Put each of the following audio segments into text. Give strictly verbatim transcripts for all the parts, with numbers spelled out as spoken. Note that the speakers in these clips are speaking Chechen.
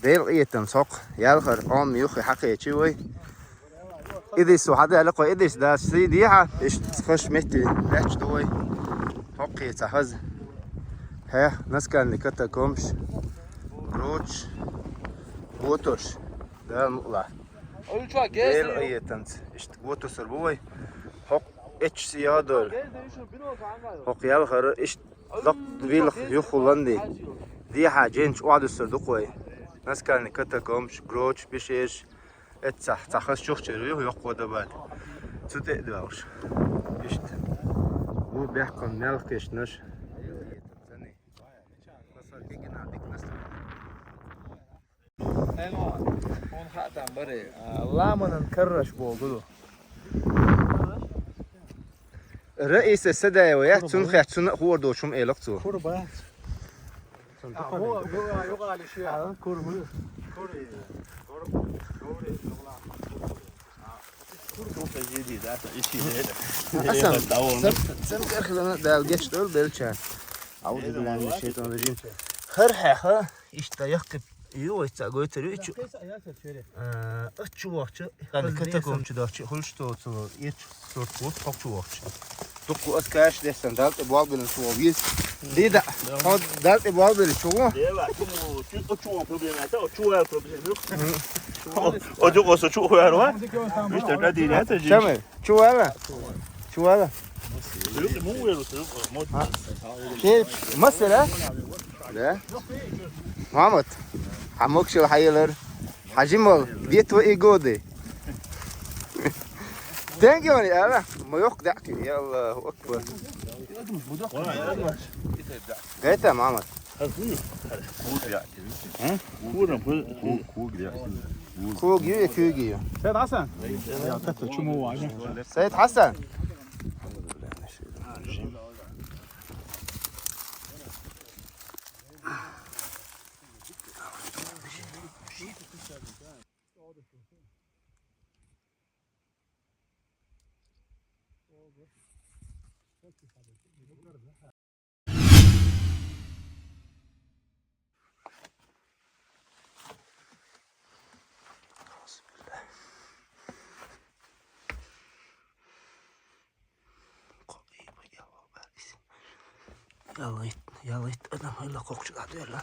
Дел къетан цхьокху ялхара Ӏома юххе хьакхечи вай. Идис ву хьадаьлла кхо, идис да сий дехьа, иштта хаш метте лаьтташ ду вай. ХӀокхе ца хаза. Хьех, наскальный катакомбаш, гроташ, готаш. Дала мукъалахь. Дел къетанца иштта готасар бу вай. ХӀокху эчча сий ядойла. ХӀокху ялхара иштта даккха вилха юххуланди. Дехьа женчу охьадуссар ду-кх вай. Наскальный катакомбаш, гроташ, пещераш. Эццахь цхьа хас чухчара ю, йоккхо дабат. Цу тӀе а доьлхуш. Иштта. Ву бехкан мелхкешнаш. Ламанан карраш боху ду. Раиса Садаева яц, цунна хетта, цунна а хуур доцу хӀума элакх цо. Кур бац. Кур бу. Асан, цам, цам кӀархилана Дала гечдойла белча. Аузу биллахи минаш шайтанир ражим. ХӀара хьеха, иштта яккхи ю, вайца гойтар ю, ичу. А, ачу вахча, катакомб чу дахча, хулш тоцу, ичу сурт вут, хокчу вахча. Дукку ас каш дессан, Дала тӀе болбелин чу вогӀу виз. Дида, хьо Дала тӀе болбелин чу вогӀу? Дева, чу, чу, чу вогӀу проблема, это, чу вогӀу проблема. О, чу, о, чу вогӀу, а? Виштта кадина, это же. Чамир, чу вала? Чу вала? Юрт му веру, су, мо. Ше, масала? Да? Мамат, хьан могушалла хьаелар. Хьажимал, где твои годы? Тенгиони, ара, ма йоккха даьӀки, я Аллаху акбар. Гайта, Мамат. Куг ю, я куги ю. Сайд Хасан. Сайд Хасан. Ялайт, ялайт, адам хӀалла кхокхучу дӀадоьлла.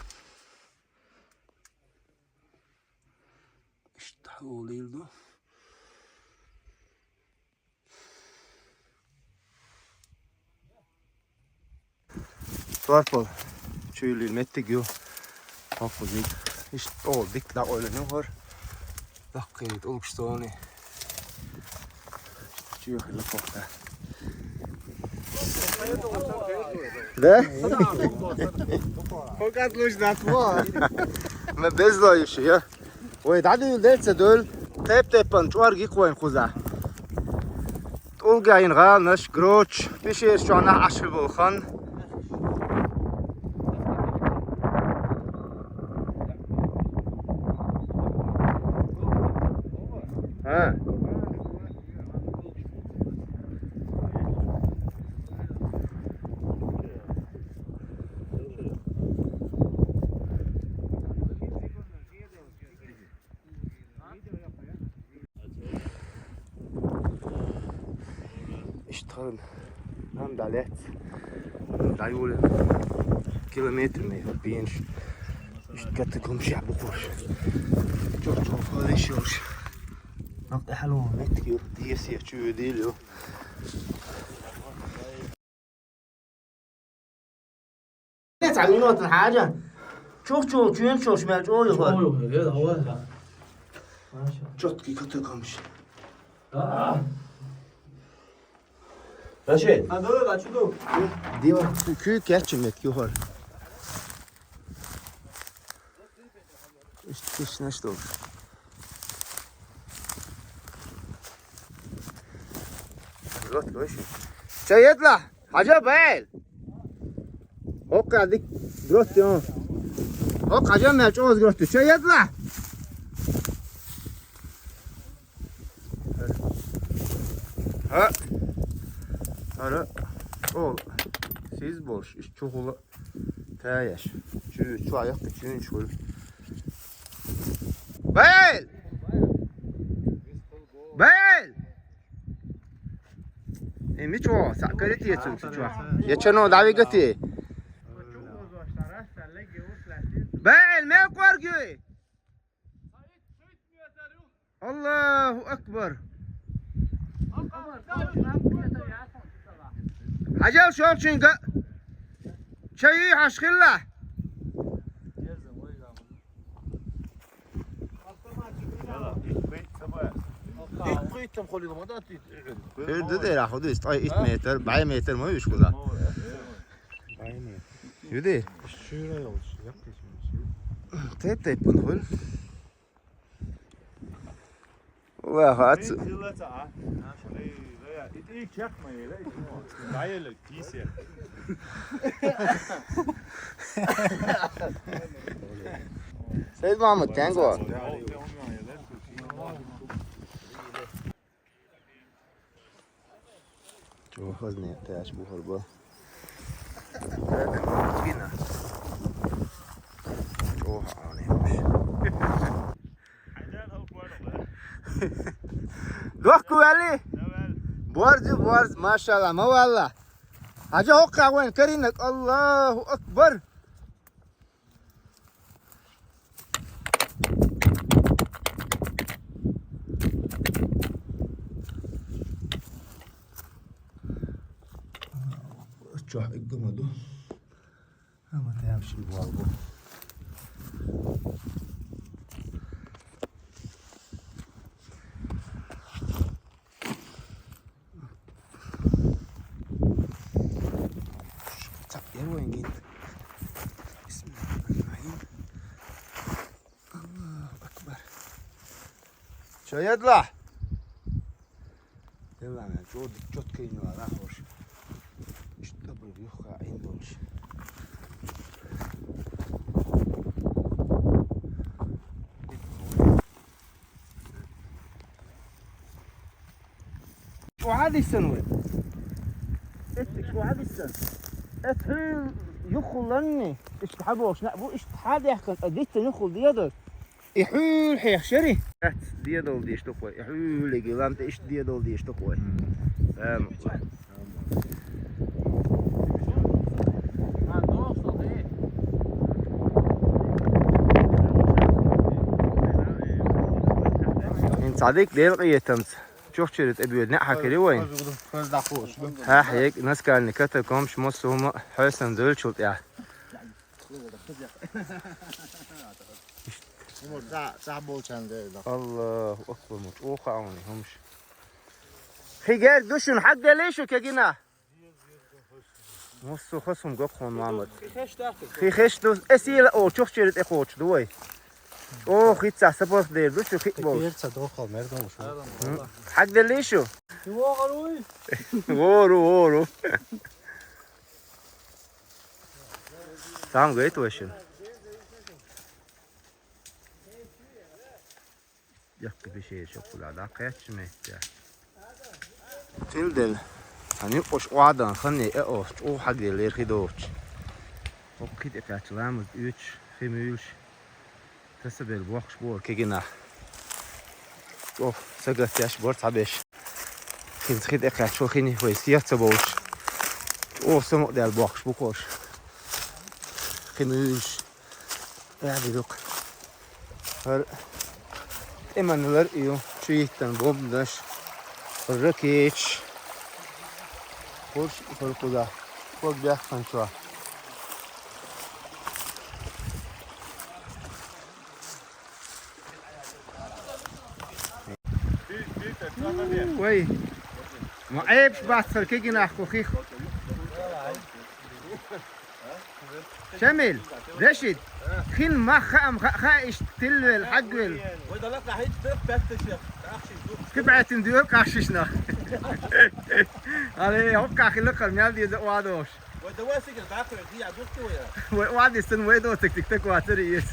Иштта хьулийла ду. Торпал чуьйлийла меттиг ю. Хоккхузиг. Иштта ола дика дӀакъойлина ю хӀара. Даккхий тӀулгаш тони. Чуьйхила кхокхта. Да? Хокат луш дат мо. Ма безло ю ши, я? Вай дӀадуьйла дел ца дуьйла, тайп-тайпана чӀорга йикхавайн кхузахь. ТӀулгайна гӀаланаш, гроташ, пещераш чохь нах Ӏаш хир болу хан. ХӀа. Иштта хӀара нана дӀалаьцна. ДӀайолу километр ма бен шу. Иштта катакомбаш бу кхуш. Чохь-чохь хӀара йиш йолуш. Нах тӀе хьалаван меттиг ю. Десет чу ю, дийла ю. Цхьа минута хьажа. Чух-чух, чуьнаш чуьнаш мел чӀогӀа юхара. Чоткий катакомбаш. Рашид. Дива, куьйга кечйина меттиг юхара. Иштта кешнаш долуш. Грот вайши. Чай едла? Хьажа байл. ХӀокха дик грот ю. ХӀокха хьажа мел чӀогӀа грот ю. Чай едла? ХӀа. ХӀара. О. Сиз болуш. Иштта чухула. Таяш. Чу, чу яккхи чуьнаш хуьлу. Бел! Бел! Э, мичо, саккарите цун, сичо. Я чано дави гати. Бел, мел коргю. Аллаху акбар. Хьажал шолчунга. Чай хьашхилла. Ит кхуьйтам хулина ма дац ит. Хир ду дера, худу, ит, ай, ит метр, бай метр ма виш куда. Юди? Шура йолуш, яккис муш. Теп-теп бун хул. Ва хац. Ит ик чакма ела, ит мо. Дайла кисе. Сейд Мамут, тенго. Чо хазне, тяж бухар ба. Чо хане. Дохку вали. Борзи, борз, машалла, ма валла. Хажа хокка вен каринак, Аллаху акбар. Чох иггамаду. Ама тямши валгу. Цап, я войнгит. Бисмиллахир-рахманир-рахим. Аллаху акбар. Чо ядла? Делана, чё, чёткий не вала, хош. Что бы юха индулш. Чухьа дисан вай. Эт чухьа дисан. Эт хӀу юххуланни. Ишт хьабош, на бу ишт хьадехкан, а диттан юххул диядор. И хьул хьех шари. Эт диядол деш туквай. И хьулиги ламта ишт диядол деш туквай. Ам. Ин цадик дел къиетамц. Чухчири тӀебиуд неӀ хьакири вай. Хьа, хьек, наскальный катакомбш, муссума, хьосан зулчул тӀя. Умар, ца, ца болчан де, да. Аллаху акбар, муч, о, хауни, хумш. Хигер душун, хьак делишу кегина. Муссу хасум гокхон мамад. Хи хеш ду, эсила о, чухчири тӀе хоч, дуй. О, хитца сапас дер ду, шу хит бол. Хитца дохал, мердон шу. Хак делишу? Вору, вору. Там гайт вешин. Яккы бишер шокулада качмекте. Тилдел. Ани ош оадан ханне э ош, о хагде лер хидовч. О кид экач ламыз үч, химюлш. Тасабел бохш бор кегина. О, сагат яш бор табеш. Хин хид экач о хини хой сияца болш. О, самок дел бохш бухош. Химюлш. Э, бирок. Хар эманлар ию, чуиттан бомдаш. Ракеч. Хош, хор куда. Хор бяхан чуа. Вай. Ма эпш бацхар кегинахку хих. Шамил, Рашид, хин мах хаам ха, ха иш тилвел, хагвел. Кибатин дуэл кашишна. Але, хокка хилакар мял диза уадош. Вай уадистан вай до тик тик так ватар иес.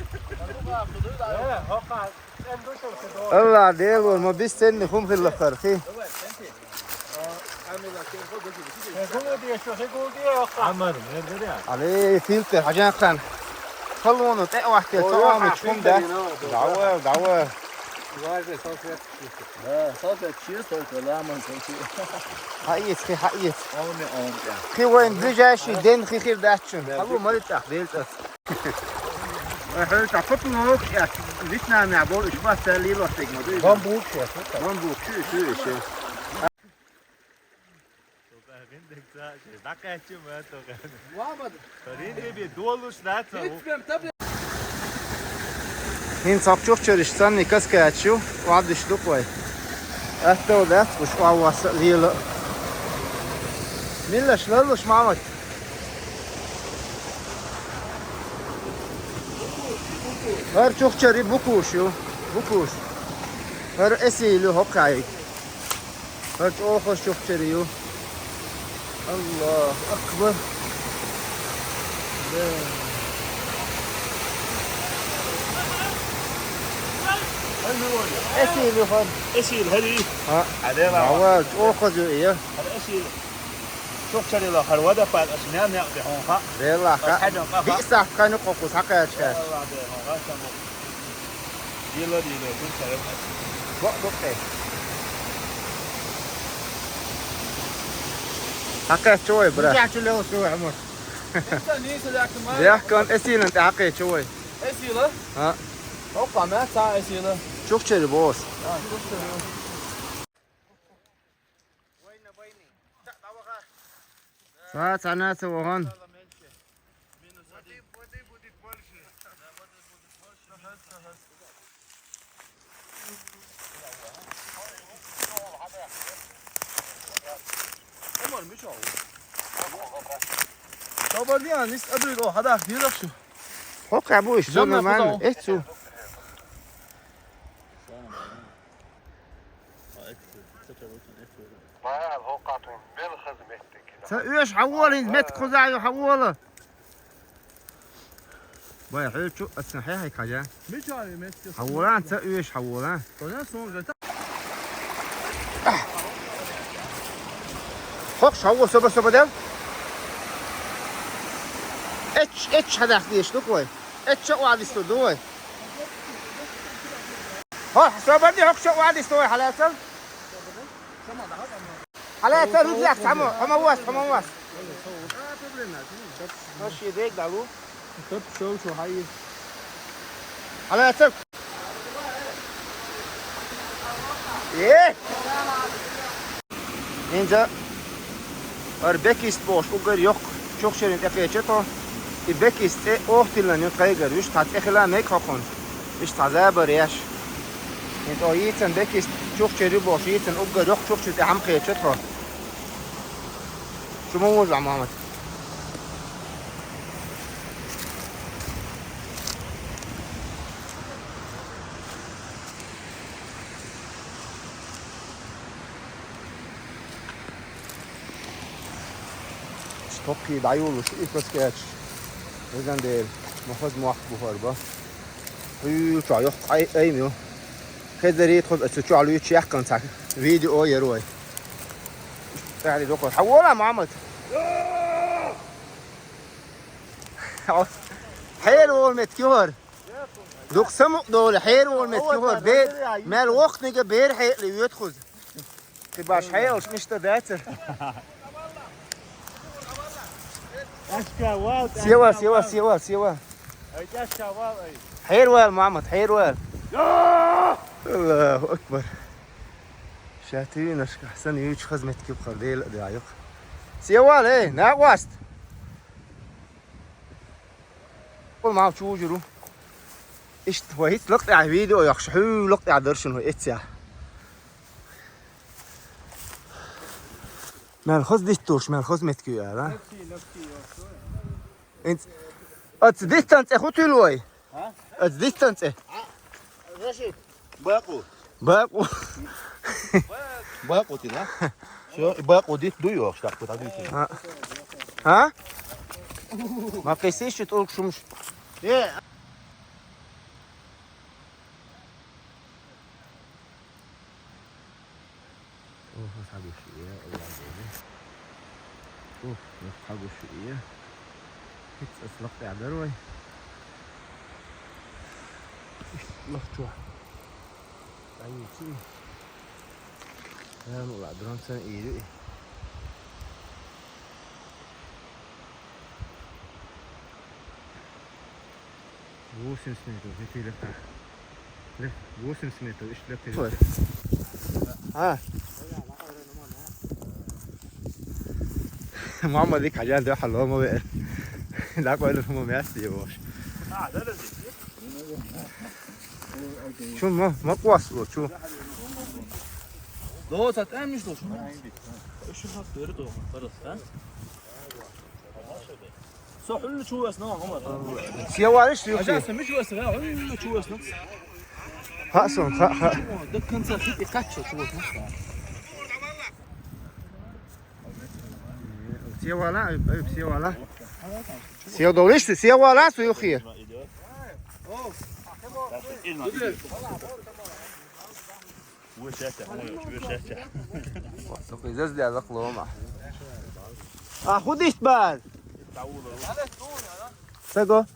Алла, Дел вор, ма бистен хум хилакар хи. Амар, мердер я. Але, филтер, хажан хан. Талону тӀе а ваттел, ца Ой, омич хӀун да? Хьаьтта дӀавар, дӀавар. Важа салфетка чиста. Да, салфетка чиста, только ламан салфетка. Хьаэца, хи хьаэца. Оми, оми, да. Хи вайн ближайший ден хи хир дац шун. Да, Хьало да. Малиттах, Дела цӀац. Ой, хьо цхьа копи локш яц. Вьетнамехь болу, уьш бац, цара лелош дерг ма дуй. Бамбук шу яц, ма ца. Бамбук шу, шу, шу. Тукъа гӀиндек ца, ши дӀакхаьчча ма тукъа. Ва, ма да. Риндеби долуш дац, Ицбем таб- ХӀинца хӀокху чухчараш санна каскачу, охьадуьсуш ду-кх вай. Аттал дац уьш охьавосса а лела а. Миллаш лаллуш, Мамат? ХӀара чухчари букуш ю. Букуш. ХӀара эсил ю хӀокхуьнга. ХӀара чӀогӀа хаза чухчари ю. Аллаху акбар. Да. Эсил ю хӀара. Эсил хӀара ю. ХӀаъ. Хьалела. Ава, чӀогӀа хаза ю и. ХӀара эсил. Чухчарила хӀара водопад аша мел некъ бе хьуна хаьа. Делахь хаьа. Биъ сахьт хан ю-кх хӀокхуза схьакхаьчча. Делахь бе хьуна хаьа. Дила, дила, куьг ца яхьа. Бакъ ду-кх. Хьакхаьчча вай, бра. Мичахь чу лелаш ду вай, Ӏумар? Даьхкан эсилан тӀе хьакхаьчча вай. Эсила? ХӀаъ. ХӀокху ма цхьа эсила. Чухчари боху. А, чухчари. Ца, цхьана а ца вахана. Собар диан, нис абрид, о, хьадах, дирах шу. ХӀокху бу иштта, Жанна нормально. Кузов. Эцу. Ва, хӀокху тун мел хаза меттиг. Ца оьшу хьан вола, хӀинца меттиг кхуза ю хьан вола. Бай, хьоьчу аса хьехьа хьажа. Мича ю меттиг? Хьан вола, ца оьшу хьан вола. Тона сон гата. ХӀокху хьан вола соба-соба дел? Эч, эч хьадах деш ду-кх вай. Эч ча охьадистур ду вай. ХӀо, собар де, хӀокху чу вадис тхо вай хьалаьцал. Хьалаьцал, хӀуьжехь цхьаммо, хьо ма вас, хьо ма вас. Хьо шен дег далу. Хьалаьцал. Е! ХӀинца хӀара Бекист бохуш уггар йоккха чухчарийн тӀе кхеча тхо. И Бекист цӀе оха тиллина ю тхайгара, вуьш цхьа цӀе хила мега хӀокхунна. Вуьш цхьа забар еш. ХӀинца оха йийцан Бекист чухчар ю бохуш, йийцан уггар йоккха чухчарийн тӀе хьама кхеча тхо. Шу ма вожа, Мамат. Стоккхий дӀайолуш, и каскачаш. Везан Дела, ма хаза мохк бу хӀара бан. Уьйла чохь йоккха айма ю. Хезарий тхо аса чохь луьйчу яьккхина цхьа видео яра вай. ТӀаьхьа доккхур. Хьан волахь, Мамат? Хьера волу меттиг ю хӀара. Дукха самукъа долу хьера волу меттиг ю хӀара. Бер, мел воккханиг бер хьекъале воьду кхуза. Кхин баш хьекъалш мишта дацара. Севал, севал, севал, севал. Хьера вала, Мамат, хьера вала. Аллаху акбар. Ша туьйнашка, сан юьйчу хаза меттиг ю хӀара, Дела а дуьхьа ю-кх. Севал, эй, накъост! Хьула мал чу вужур ву. Иштта вай хӀинца лакъехь видео йоккхуш, хьуьйла лакъехь дара шуна вай эццехь. Мел хаза дитталуш, мел хаза меттиг ю аьлла. ХӀинца аца диттан цӀе хӀун туьлу вай? А? Аца диттан цӀе. Бакъу. Бакъу. Бакъу ти, да? Всё, и бакъу дитт ду йохуш, так вот, а? А? Ма кхиссийша тӀулг шумаш. Э! Оха, схьагуш ю, Аллах Дела. Оха, схьагуш ю. ХӀинца ас лакъехь дара вай. Лох чу. Ай, чи. Ам ла дрон сан ири. Восемьдесят метров, это легко. Лег-, восемьдесят метров, ишт легко. Ой. А. Мама, ди кажан да хало мо бе. Да, кой ло мо мяс ди бош. Чу мо, мо квас ло, чу. До, сат эмиш ло, чу. Иши хат бери до, харас, а? Со хуллу чувас на, Умар. Сиявариш, а юхи. Сейчас мы чувас, да, хуллу чувас на. Ха, сон, ха, ха. До конца хит и качо чувас на. Сиявала, ай, ай, сиявала. Сиявдолиш, сиявала, со юхи. Только здесь для заклома. А, худиш бар. Саго.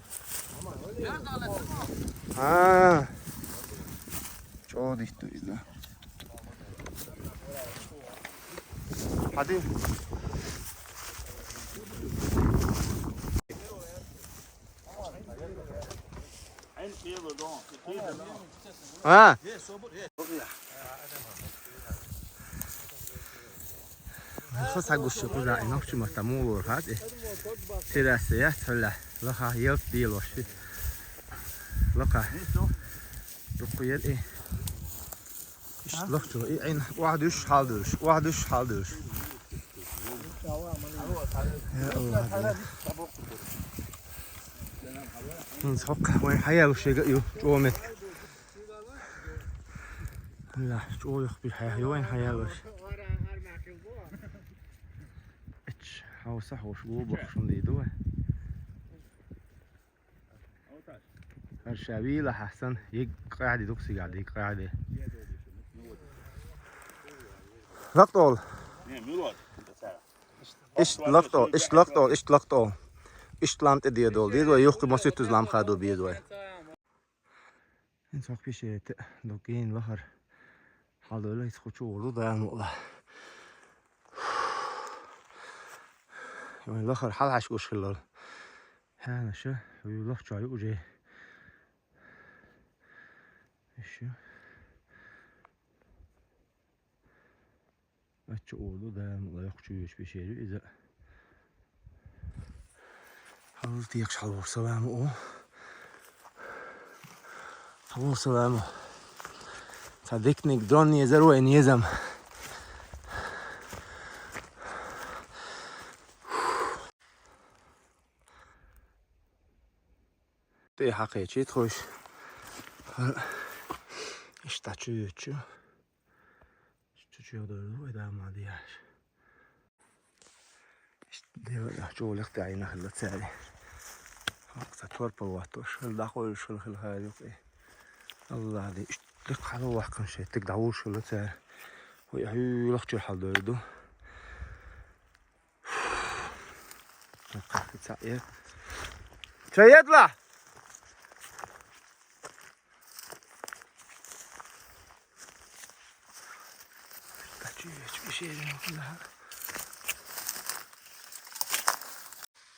А. Чо диш ту изда. Хадим. А. Хо сагуши куда и нохчи мата мулур хат. Тераса я, цалла. Лоха, елп, бил, ваши. Лоха. Дукуер и. Ишт лох чу, и айн, вахдуш, халдуш, вахдуш, халдуш. Я Аллах, я. Мин сок, вайн хаял шега ю, чуомет. Ла, чуох би хая, ю вайн хаял ш. Эч, хауса хош, гу бохшун ди ду. Аршавила Хасан, ик къади дуксигади, ик къади. Лактол. Ишт лактол, ишт лактол, ишт лактол. Ишт ламте диедол. Диедва юхки моситуз лам хаду биедва. Ин сох пишет, докин лахар. Халдола ис хучу улу да мула. Ой, лахар хал хаш гуш хилал. Ха, наша, уй лох чай уже. Ещё. Ачча оду да, мула йох чуюш бешери, иза. Хал тиякш хал болса ла му. Хал болса ла му. Садикник дрон не зару, не зам. Тэ хакъе чи тхуш. Ишта чуючу. Чучу дору эдамадияш. Ишта дела чолих тайна хилла цари. Хакъ са торпал ватуш, хил дахуш, хил хил хайюк. Аллах ди, ишта лик халу вакын шетик давуш хилла цари. Хуй, хуй, лохчу хал дойду. Чаедла.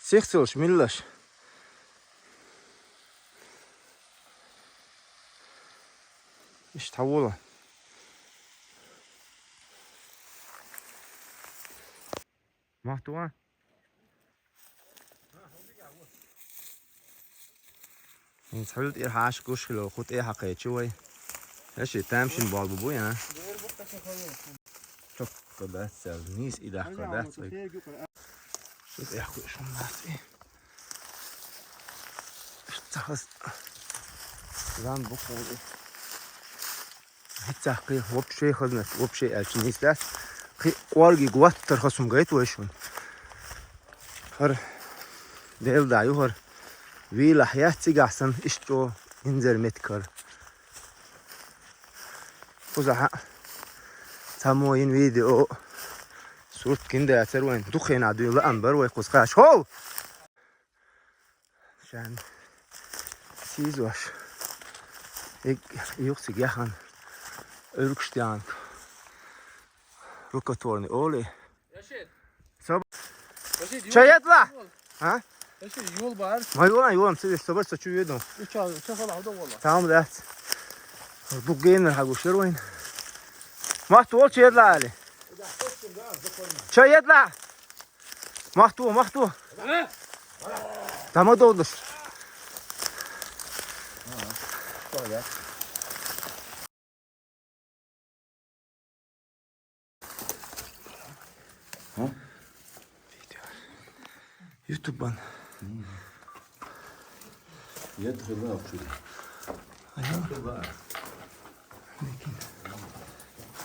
Сихсилш, миллаш. Ишта хавула. Махтуа. Ин цхьуьлт ир хьаш гуш хило, хут э хьакхечи вай. Эши, тамшин бол бу буя. Чок кадацал, низ идах кадацал. Шут э хуй шумнас и. Цахас. Зан бу хуй. Хицах кхы вообще хазна, вообще алчи нисдас. Кхы къорги гваттар хасум гайт вайшун. Хар дел да юхар. Вила хьяц цигахсан ишчо инзер меткар. Кузаха. Самоин видео. Сурт кинда ацар вайн. Духена дуйла амбар вай кузхаш. Хол! Шан. Сиз ваш. Эг юхсиг яхан. Өргөштян. Рукотворный оли. Яшит. Соб. Яшит, ча юл ядла? Бар. А? Яшит, юл бар. Ма юл, юл, сиз собар сочу еду. Үч ал, үч ал алды вала. Тамам, да. Ду гейнер хагу шервин. Ма туол ча ядла али. Ча ядла. Махту, махту. Тамадолдуш. Ютубан. Я туда вообще. Ага. Туда.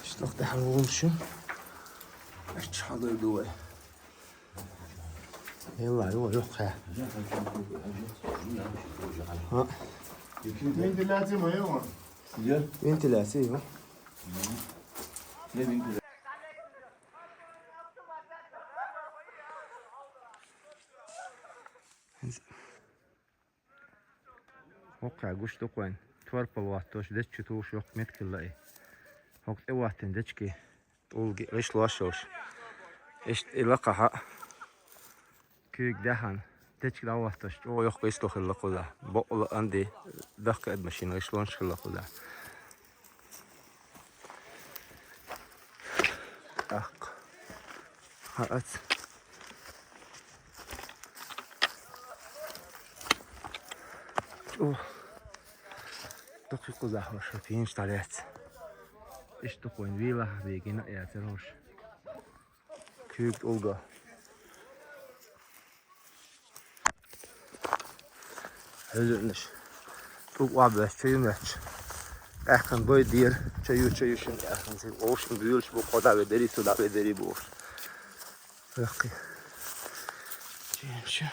Что ты хорошо? Чалой дуай. Йылла, йо, йох, хэ. Ха. Вентиляция ма йо? Вентиляция, йо. Окха, гуш туквайн. Твар палват, тош, дечки туш, йох, меткилла и. Хок эватен, дечки. Улги, виш луашош. Иш, ила каха. Кюк дахан. Дечки даватош. О, йох, иш лох ила куда. Бо, ула, анди. Дахка эд машина, иш луанш ила куда. Так. Харац. О. Дохи куза хош, пинч талец. Иш туквайн вила, бегина, я церош. Кюк улга. Хозяйнаш. Тук уабэс, чаюмэч. Эхын бой дир, чаю, чаю шин, эхын си, оушын бюлш бу, кода бедери, суда бедери буш. Легкий. Чемчи.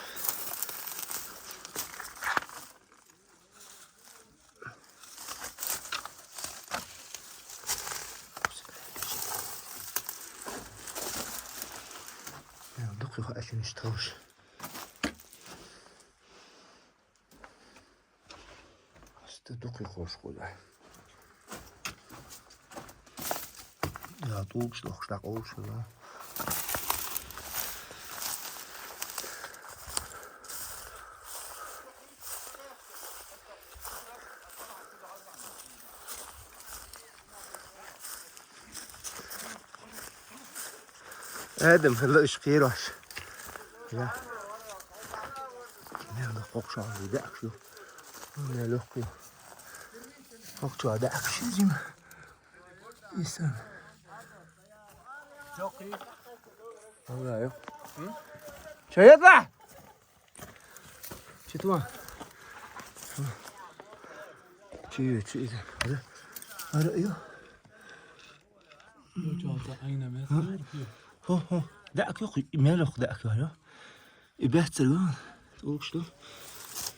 Дукха хашин штош. Аста дукха хош куда. Я, тулкш лохш так олшна. Эдем, хылы иш кир баш. Я. Не, ну, кокша, да, акшу. Не, лёгкую. Кокша, да, акшу, зима. Исан. Ага, ё. Чё это? Чё это? Чё, чё это? Ара, ара, ё. Ё, чё это? Айна, мен. Хо, хо. Да, акё, мелох, да, акё, ё. И бяццар гун. Улукшду.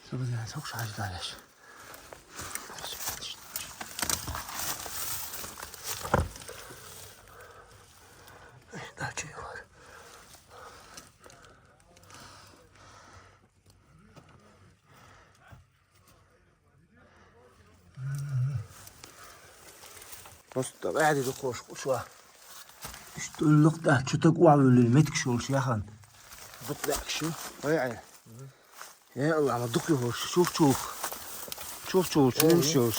Собуз ян сок шаждалеш. Дальше его. Просто вади ду кош кушва. Иштуллук да чутак уавлили метк шолш яхан. Дук да кшу. Ой ай. Я Аллах, ма дук йохош, чух чух. Чух чух, чух чух.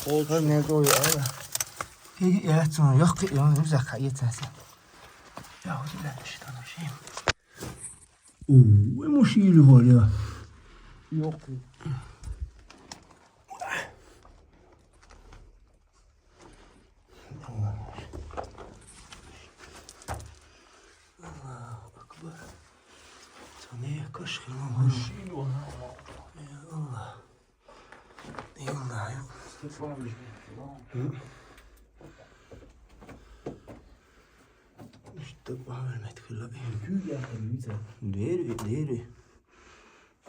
Хол не дой ала. Кеги яцун, йох ки, йон рюкзак ха ецаса. Я вот да что там вообще. Уу, эмушили валя. Йох. Аллаху акбар. Тане кашхилан. Мужчина. Я Аллах. Йылла, ё. Степанович. М? Что бавер мет кыла. Кюя хэмица. Дери, дери.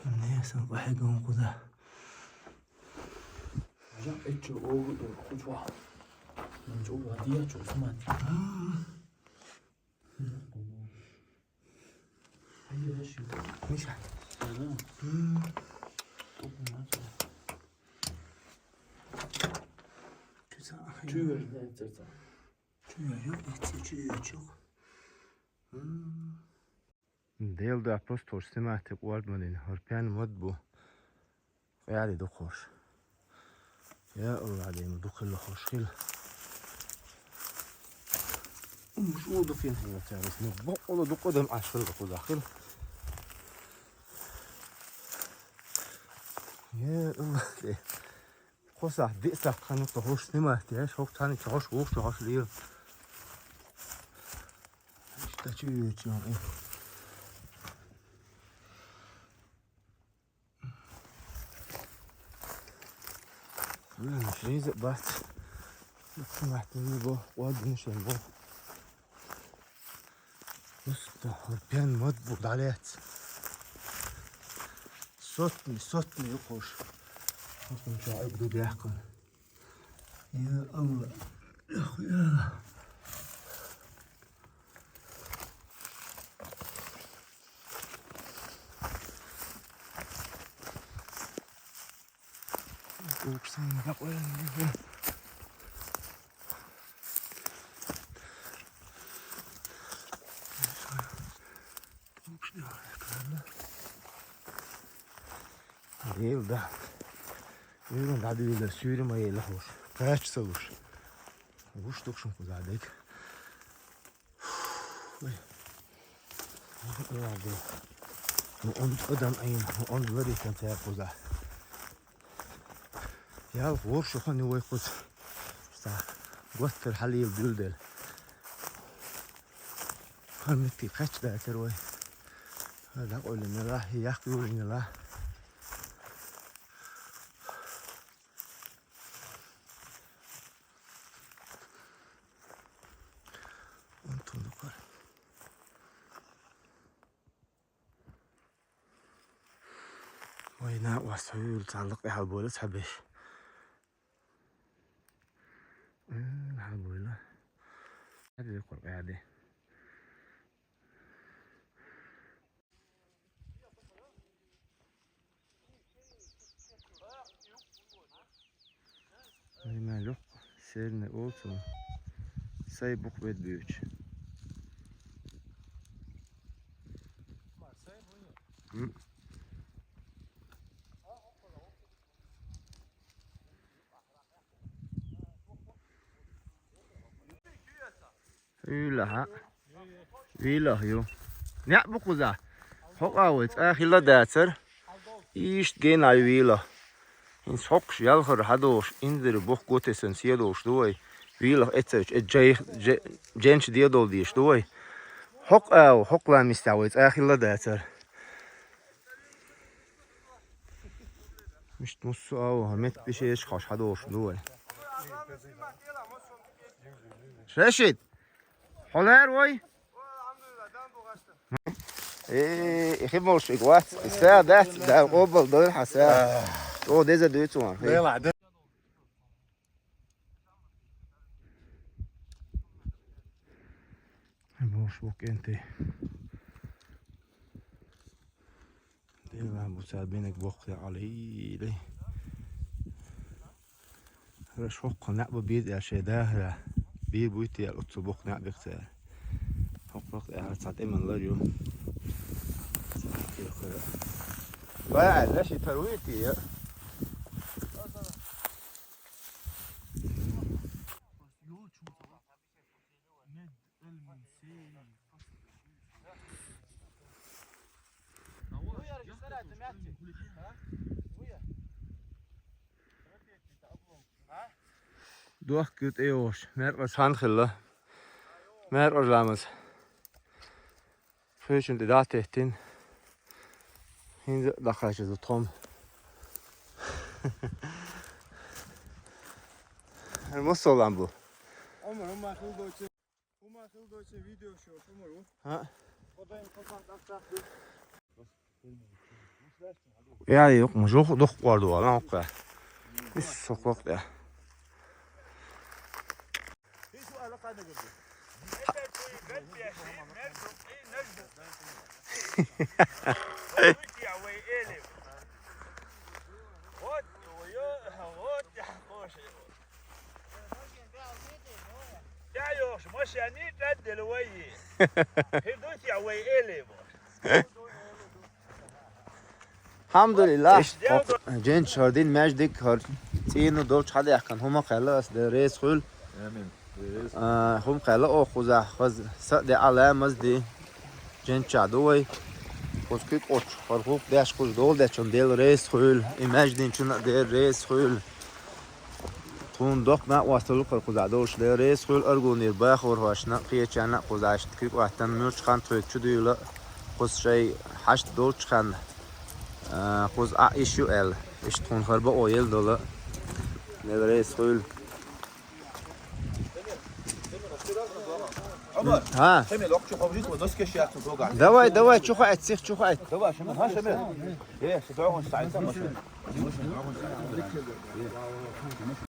Не, сан вахигон куда. Жа эчо огу кучва. Ман чо вадия чо смат. М. Миша. Ага. М. Топ у нас. Чуьйра яц цӀа. Чуьйра яц цӀа, чуьйра чух. М. Дел да просто хӀорш снимать, къорд ма дин, хӀара пен мод бу. Къаьри ду хӀорш. Я Аллах, дема дукхилла хӀорш хила. М, шу дукхин хила царас. Ну, бокъула дукъу дам ашхил дукъу дахил. Я Аллах, де. Кхо сахьт, диъ сахьт хана тхо хӀорш снимать еш, хӀокху цхьаьна чохьош, вукху чохьош лийра. Иштта чу йоьцу, э. Вайн, шайза бац. Снимать ма бо, къордина шайн бо. Просто хӀара пен мод бу дӀалаьцна. Сотни, сотни ю хӀорш. Хьо хӀун чохь эгу ду баьккхина. Я Аллах. Я Аллах. Уксан дакъоян. Дел да. Уьйран дӀадуьйла, суьйра ма елла хӀуш. Кхача ца луш. Гуш дукхушун кхуза дайта. Ой. Ну, он адам айна, он лари кан цаьркхуза. Ял гӀур шухан вай кхуза. Ста. Готтар хьалийла дуьлдел. Хьан митти кхач дацар вай. Ха, дакъойлина ла, якъ юлина ла. Онтун дукхар. Вай, накъост хьуьйла цхьа лакъа хьалбойла цхьабеш. М, хьалбойла. Хьалбойла кху къаьди. Ай, ма лоху, серна оцу. Сай букъ бед буьйчу. М. Уьйлахьа. Вийлах ю. Неа бу кхуза. ХӀокъа вай цӀа хилла дацара. Иштта гена ю вийлах. ХӀинца хӀокхуш ялхара хьадолуш, инзаре бухк го тесна седолуш ду вай. Вийлах эцарчу, э, джей-, дже-, дженчу дедол деш ду вай. ХӀокъа ва, хӀокху лан мистехь вай цӀа хилла дацара. Мишта муссу а ву, хӀара метта бишераш хьош хьадолуш ду вай. Рашид! Хьо лара вай? Э, и хи молш вац. И са дац, да къобал дойр хьан са. О, деза дуьйцу ван. Бош бу кӀентий. Дела бу цара бинарг боккха тӀе Ӏалийли. Хьоьш хӀокху неӀ бу бийр аьлла шайн дахара. Бийр буй те аьлла, оццул боккха неӀ бекх цара. ХӀокху бакъ тӀехьара цхьа тӀеман лар ю. Ва аьлла, ши тар вуй те? Дохка ю тӀейогӀуш, маьркъаж хан хилла. Маьркъаж ламаз. Кхечун тӀе дӀа а теттина. ХӀинца а дӀакхачаза тхом. ХӀара массо а лам бу. Омар, хӀумма хила доций, хӀумма хила доций видео шо, Омар ву. ХӀаъ. Кхо дайн, кхо сахьт ах сахьт ду. Я, юкъ, ма жух, дукха къорду вала, хӀокху. Ис, со кхокъ тӀе. Алхьамдулиллахь. Жен чардин маьждиг хӀара цӀийнан долчу хьадаьхкина хӀума кхаьлла ас, Дела реза хуьлу. Амин. А, хӀума кхаьлла оха кхузахь, хаза са а де, Ӏа ламаз де. Жен ча ду вай. Кхуза куьг Ӏочу, хӀара хӀух деш кхуза дола дечунна Дела реза хуьлу. И маьждинчунна а Дела реза хуьлу. Тхуна доккха накъосталла кхара кхузахь долуш Дела реза хуьлу, аргунера бахархошна, кхечарна а кхузахь иштта куьг Ӏоттан, муьлххачу хан тхоьга чу дуьйла, кхуза шайн хьашт долчу ханна, а, кхуза Ӏа иш ю аьлла, иштта тхуна хӀара бакъо елла долу. Дела реза хуьлу. Ӏумар, хӀа? Шамил, охчу ховжит, вот доски шахту дога. Давай, давай, чу хаьт, сих чу хаьт. Давай, Шамил, хӀа, Шамил? Э, сидогӀун сайт, Шамил.